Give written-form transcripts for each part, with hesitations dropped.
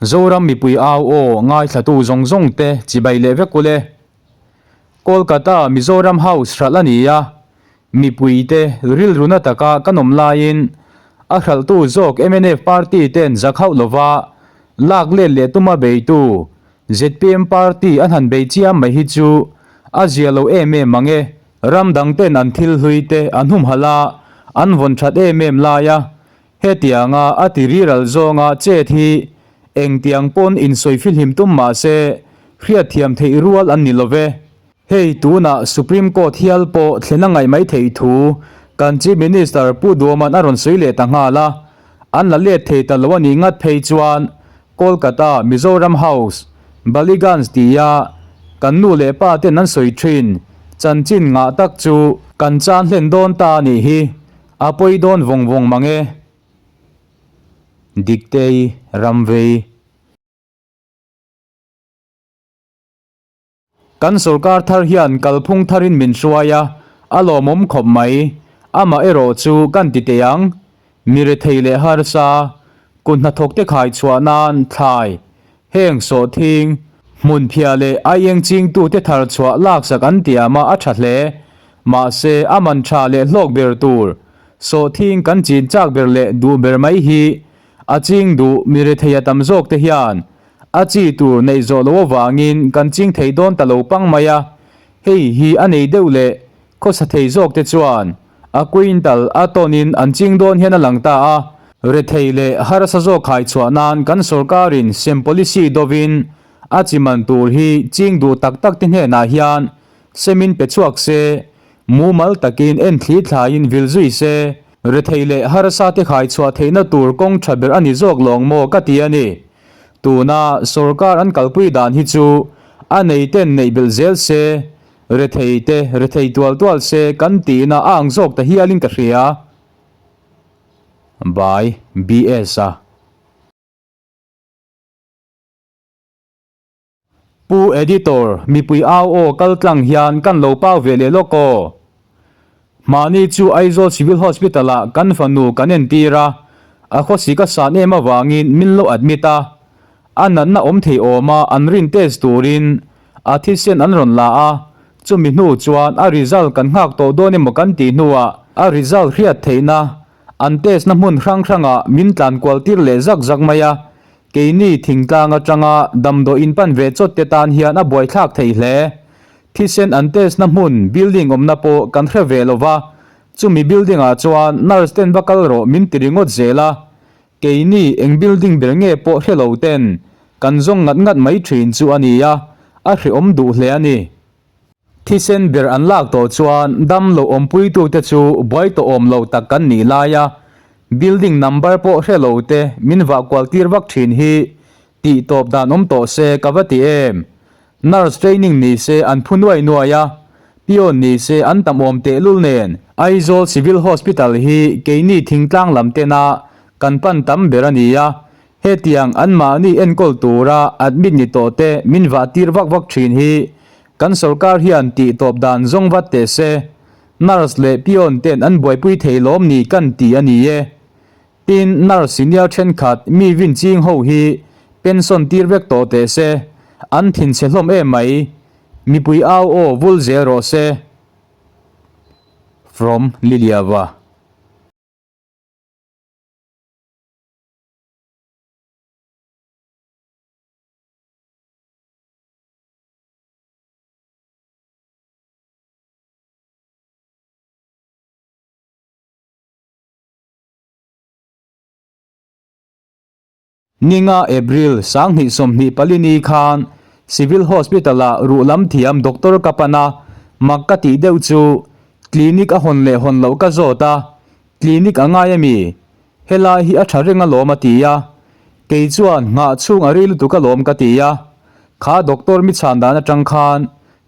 Zoram mipui au aw ngaithlatu zawng zawng te chibai leh vek ule. Kolkata Mizoram House hralh a ni a, mipui te rilru na taka kan awm laiin a hralhtu zawk mnf party ten zak hauh lova lak let leh tuma beitu zpm party an han bei chiam mai hi chu a zia lo em em ang e. Ram dang ten an thil hlui te an humhalh a, an vawn that em em lai a, Hetianga a ti riral zawnga chet hi engtiang pawn insawi fihlim tum mah se hriatthiam theih rual an ni lo ve. Hei tunah Supreme Court hial pawh thlen a ngaih mai theih thu kan Chief Minister Pu Duoman a rawn sawi leh ta nghal a, an la let thei ta lo a nih ngat phei chuan Kolkata Mizoram House, Ballygunge tia kan nu leh pa ten an sawi thin chanchin ngah tak chu kan chan hlen dawn ta a nih hi. A pawi dawn vawng vawng mang e. Diktei Ramvei. Kan sorkar thar hian kalphung tharin min hruai a, a lawmawm khawp mai. Amah erawh chu kan ti teh ang. Mi rethei leh harsa, kut hnathawkte khai chhuah nan thlai, Heng sawhthing, hmunphiah leh aieng chingtute thar chhuah laksak an tiam a, a tha hle. Mahse, a man tha leh hlawk ber tur, sawhthing kan chin chak ber leh duh ber mai hi a ching duh mi rethei a tam zawk te hian a chi tur neih zawh loh avangin kan ching thei dawn ta lo pang mai a. Hei hi a nei deuh leh Khawsa thei zawk te chuan a quintal a tawnin an ching dawn hian a lang ta a, rethei leh harsa zawk khai chhuah nan kan sorkarin sem policy dovin a chi man tur hi ching duh tak tak te hnenah hian semin pe chhuak se, mumal takin en thli thlaiin vil zui se, rethei leh harsa te khai chhuah theihna tur kawng tha ber a ni zawk lawng maw ka ti a ni. Tuna sorkar an kalpui dan hi chu a neiten neih belh zel se, Rethei te, rethei tual tual se kan tihna a ang zawk ta hialin ka hria. By BS a. Pu Editor, mipui au aw kal tlang hian kan lo pau ve leh lawk aw. Mahni chu Aizawl Civil Hospital ah kan fanu kan entir a, a khawsik a san em avangin min lo admit a. A natna awm thei awma an rin test turin a thisen an rawn la a, chumi hnu chuan a result kan nghak tawh dawn emaw kan tih hnuah a result hriat theihna an test na hmun hrang hrangah min tlan kual tir leh zak zak mai a, keini thingtlang atanga damdawi in pan ve chawt te tan hian a buaithlak thei hle. Thisen an test na hmun building awmna pawh kan hre ve lo va, chumi building ah chuan nurse ten va kal rawh min ti ringawt zel a, Keini eng building ber nge pawh hre lo ten kan zawng ngat ngat mai thin chu a nia, a hreawm duh hle a ni. Thisen ber an lak tawh chuan dam lo awmpuitute chu buai tawh awm lo tak kan nih laia building number pawh hre lo te min vah kual tir vak thin hi tih tawp dan awm tawh se ka va ti em. Nurse training ni se an phu nuai nuai a, peon ni se an tam awm tehlul nen. Aizawl Civil Hospital hi keini thingtlang lam tena kan pan tam ber a ni a, hetiang anmahni enkawl tura admit ni tawh te min vah tir vak vak thin hi kan sorkar hian tih tawp dan zawng vat teh se, nurse leh peon ten an buaipui thei lawm ni kan ti a ni e. Tin, nurse senior thenkhat mi vin ching ho hi pension tir vek tawh teh se, an thinchhe hlawm em mai. Mipui au aw vul zel rawh se. From Liliava. Ninga April 2024 ni khan Civil Hospital-ah ruh lam thiam Doctor ka pan a, mak ka tih deuh chu clinic a hawn leh hawn loh ka zawt a, clinic a ngai ami? Helai hi a tha reng alawm a ti a, kei chuan nghah chhung a rei lutuk alawm ka ti a, kha doctor mi chhan dan atang khan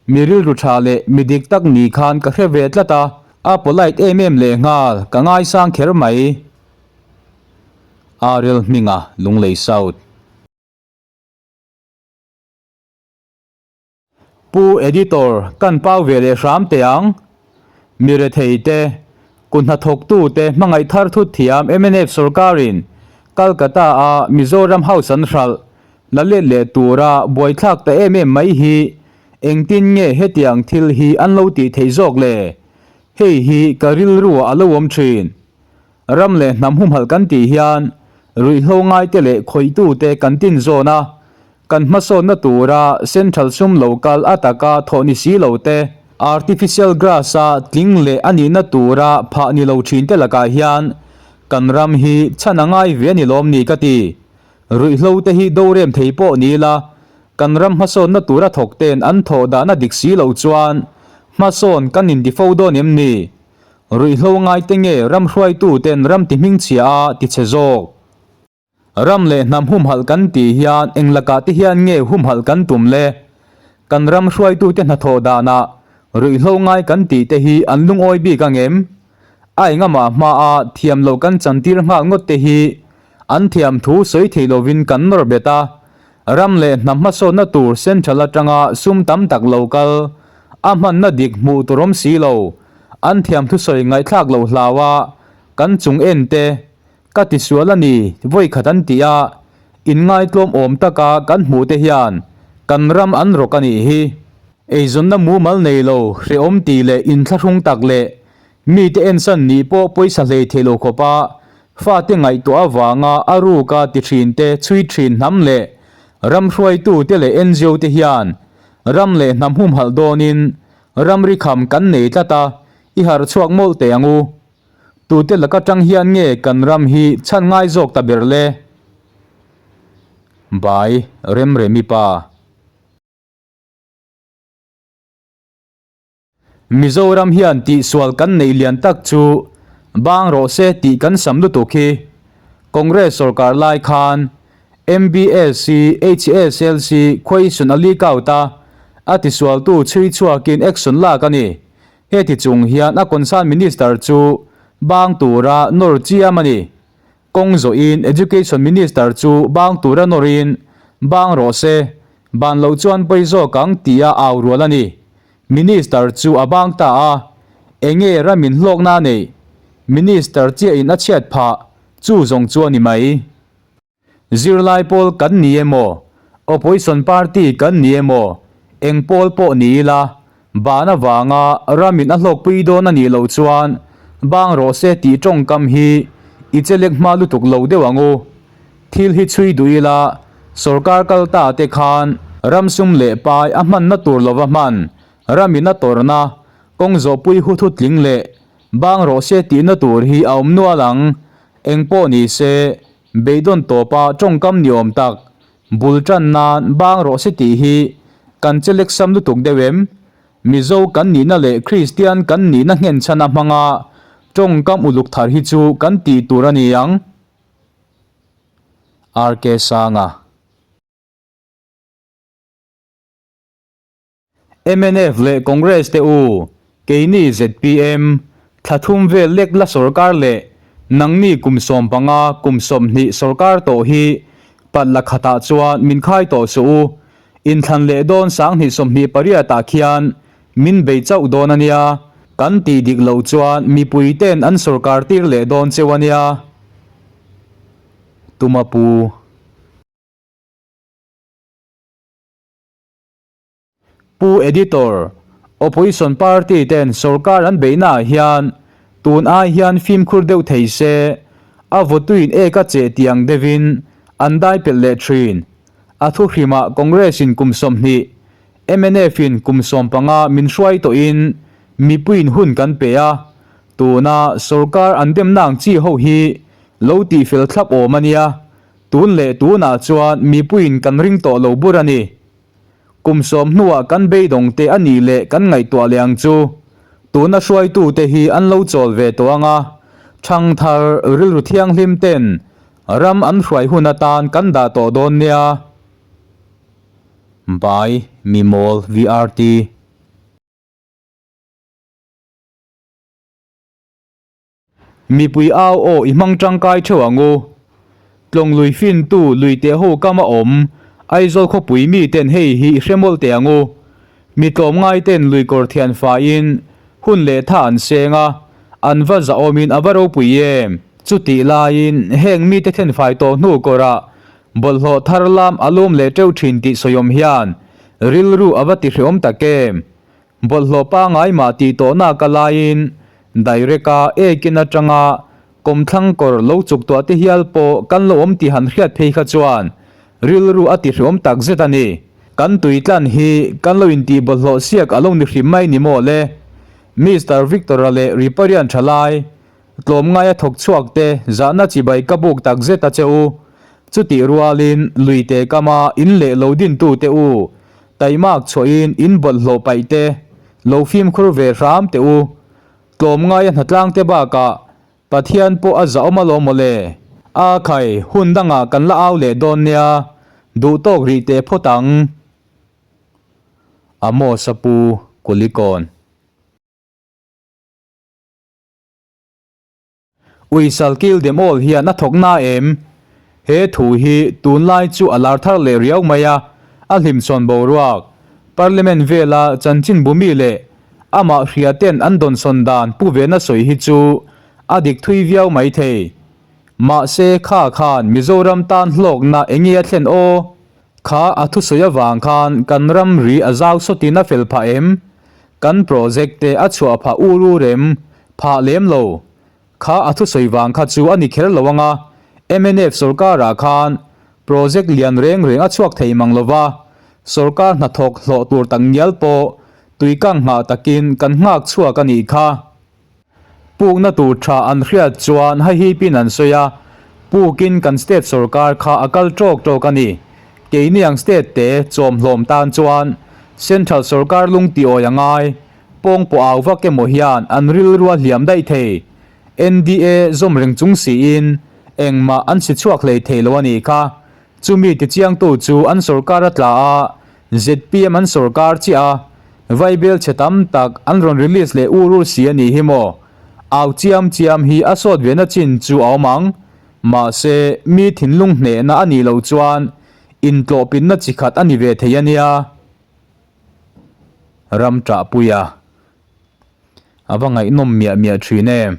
Mi rilru tha leh mi dik tak ni khan ka hre ve tlat a, a polite em em leh nghal, ka ngaisang kher mai. Ariel hminga Lunglei South. Pu Editor, kan pau ve leh hram teh ang. Mi rethei te, kut hnathawktu te hmangaih thar thut thiam mnf sorkarin Calcutta a Mizoram House an hralh. la let leh tura buaithlak ta em em mai hi engtin nge hetiang thil hi an lo tih theih zawk le? Hei hi ka rilruah a lo awm thin. Ram leh hnam humhalh kan tih hian ruihhlo ngaite leh khawihtute kan tin zawn a, kan hmasawnna tura central sum lo kal a taka thawh ni si lo te, artificial grass-a tling leh a nihna tura phah ni lo thinte lakah hian kan ram hi chhan a ngai ve a ni lawm ni ka ti. Ruihhlo te hi dorem thei pawh ni ila, kan ram hmasawnna tura thawk ten an thawh dahna dik si lo chuan hmasawn kan inti fo dawn em ni? Ruihhlo ngaite nge ram hruaitu ten ram ti hmingchhia a ti chhe zawk? Ram leh hnam humhalh kan tih hian eng lakah te hian nge humhalh kan tum le? Kan ram hruaitute hnathawh danah ruihhlo ngai kan tih te hi an lungawi bik ang em? A engamah hmaa thiam loh kan chantir nghal ngawt te hi an thiam thu sawi thei lovin kan nawr bet a, ram leh hnam hmasawnna tur central atanga sum tam tak lo kal a hmanna dik hmuh tur awm si lo, an thiam thusawi ngaihthlak loh hlau a kan chung en te Ka tisual a ni, vawi khat an ti a, inngaitlawm awm taka kan hmuh te hian kan ram an rawk a nih hi. Eizawnna mumal nei lo, hrehawm tih leh inthlahrung tak leh mite ensan nih pawh pawisa hlei thei lo khawpa fate ngaihtuah avanga a ruka ti thin te chhui thin hnam leh ram hruaitu te leh ngo te hian ram leh hnam humhalh dawnin ramri kham kan nei tlat a, i harh chhuak mawlh teh ang u. Tute laka tang hian nge kan ram hi chhan ngai zawk ta ber le? Bai Remremi pa. Mizoram hian tihsual kan neih lian tak chu bang rawh se tih kan sam lutuk hi. Congress sorkar lai khan MBSC, HSLC question a leak out a, a tisualtu chhui chhuakin action lak a ni. Heti chung hian a concern minister chu bang tura nawr chiam a ni. Kawng zawhin Education Minister chu bang tura nawrin bang rawh se, ban loh chuan pawi zawk ang tia au rual a ni. Minister chu a bang ta a, enge ramin hlawkna a neih? Minister chiahin a chhiat phah, chu zawng chu a ni mai. Zirlai pawl kan ni emaw, Opposition party kan ni emaw, eng pawl pawh ni ila, ban avanga ramin a hlawkpui dawn a nih loh chuan bang rawh se tih tawngkam hi i chelek hma lutuk lo deuh ang u. Thil hi chhui duh ila, sorkar kal ta te khan ram sum leh pai a hmanna tur lova hman, ramin a tawrhna, kawng zawhpui hu thu tling leh bang rawh se tihna tur hi a awm nual ang. Eng pawh ni se, Beidawn tawpa tawngkam ni awm tak, bul tan nan bang rawh se tih hi kan che lek sam lutuk deuh em? Mizo kan nihna leh Kristian kan nihna nghenchhan a hmanga tawngkam uluk thar hi chu kan tih tur a ni ang. RK Sanga. Mnf leh Congress te u, keini zpm, thla thum vel lek la sorkar leh nangni kum 15 kum 20 sorkar tawh hi patla khatah chuan min khai tawh suh u, inthlan leh dawn 2028 ah khian min bei chauh dawn a nia, kan tih dik loh chuan mipui ten an sorkar tir leh dawn cheu a nia. Tuma Pu. Pu Editor, Opposition party ten sorkar an beihna ah hian tun ai hian fimkhur deuh thei se, a vawtuin ek a cheh tih ang deuhin an dai pelh leh thin. A thu hrimah Congress in kum 20, mnf in kum 15 min hruai tawhin mipuiin hun kan pe a, tuna sorkar an demna ang chi ho hi lo tihfel thlap awm a nia, tun leh tunah chuan mipuiin kan ring tawh lo bur a ni. Kum sawm hnuah kan beidawng te a nih leh kan ngaihtuah leh ang chu. Tuna hruaitute hi an lo chawl ve tawh ang a, thangthar rilru thianghlim ten ram an hruai hun atan kan dah tawh dawn nia. By Mimawl VRT. Mipui au aw i hmang tangkai theuh ang u. Tlawng lui fintu lui teh ho kam a awm, Aizawl khawpui mi ten hei hi i hre mawlh teh ang u. Mi tlawmngai ten lui kawr thian faiin hun leh tha an seng a, an va zahawmin a va ropui em. Chutih laiin heng mite thenfai tawh hnu kawrah Bawlhhlawh thar lam a lum leh teuh thin tih sawiawm hian rilru a va tihreawm tak em? Bawlhhlawh pangai mah tih tawhna ka laiin direct a ekin atanga kawmthlang kawr lo chuk tuah te hial pawh kan lo awm tih han hriat phei kha chuan rilru a tihreawm tak zet a ni. Kan tui tlan hi kan lo intih bawlhhlawh siak a lo ni hrim mai ni maw le? Mister Victor-a leh Riparian thalai Tlawmngaia thawk chhuak te zahna chibai ka buk tak zet a che u. Chutih rualin luite kama in leh lo dintu te u, taimak chhuahin in bawlhhlawh paih te lo fimkhur ve hram teh u. Tlawmngaia hnatlang te bakah Pathian pawh a zahawm alawm maw le. A khai, hun dangah kan la au leh dawn nia, duhtawk rih teh phawt ang. Amos a pu Kulikawn. Uisal kil dem awl hian a thawk na em? He thu hi tunlai chu a lar thar leh riau mai a, a hlimchhawn boruak, Parliament vela chanchin bumi leh amah hria ten an dawnsawn dan pu vena sawi hi chu a dik thui viau mai thei. Mahse kha khan Mizoram tan hlawkna enge a thlen aw? Kha a thusawi avang khan kan ramri a zau sawtin a fel phah em? Kan project te a chhuah phah ur ur em? Phah lem lo. Kha a thusawi vang kha chu a ni kher lo anga, mnf sorkarah khan project lian reng reng a chhuak thei mang lo va, sorkar hnathawk hlawh tur tak ngial pawh tuikang nghah takin kan nghak chhuak a nih kha. Pukna tur tha an hriat chuan hahipin an sawi a, pukin kan state sorkar kha a kal tawk tawk a ni. Keini ang state te chawmhlawm tan chuan central sorkar lung tiawi a ngai, pawngpaw au vak emaw hian an rilru a hliam daih thei. NDA zawm reng chung siin engmah an si chhuak hlei thei lo a nih kha. Chumi tichiangtu chu an sorkar a tla a, Zpm an sorkar chiah a, vaibel chhe tam tak an rawn release leh ur ur si a nih hi maw? Au chiam chiam hi a sawt ve na chin chu a awm ang. Mahse, mi thinlung hnehna a nih loh chuan intlawhpinna chi khat a ni ve thei a nia. Ram ṭahpuia a va ngaihnawm miah miah ṭhin em?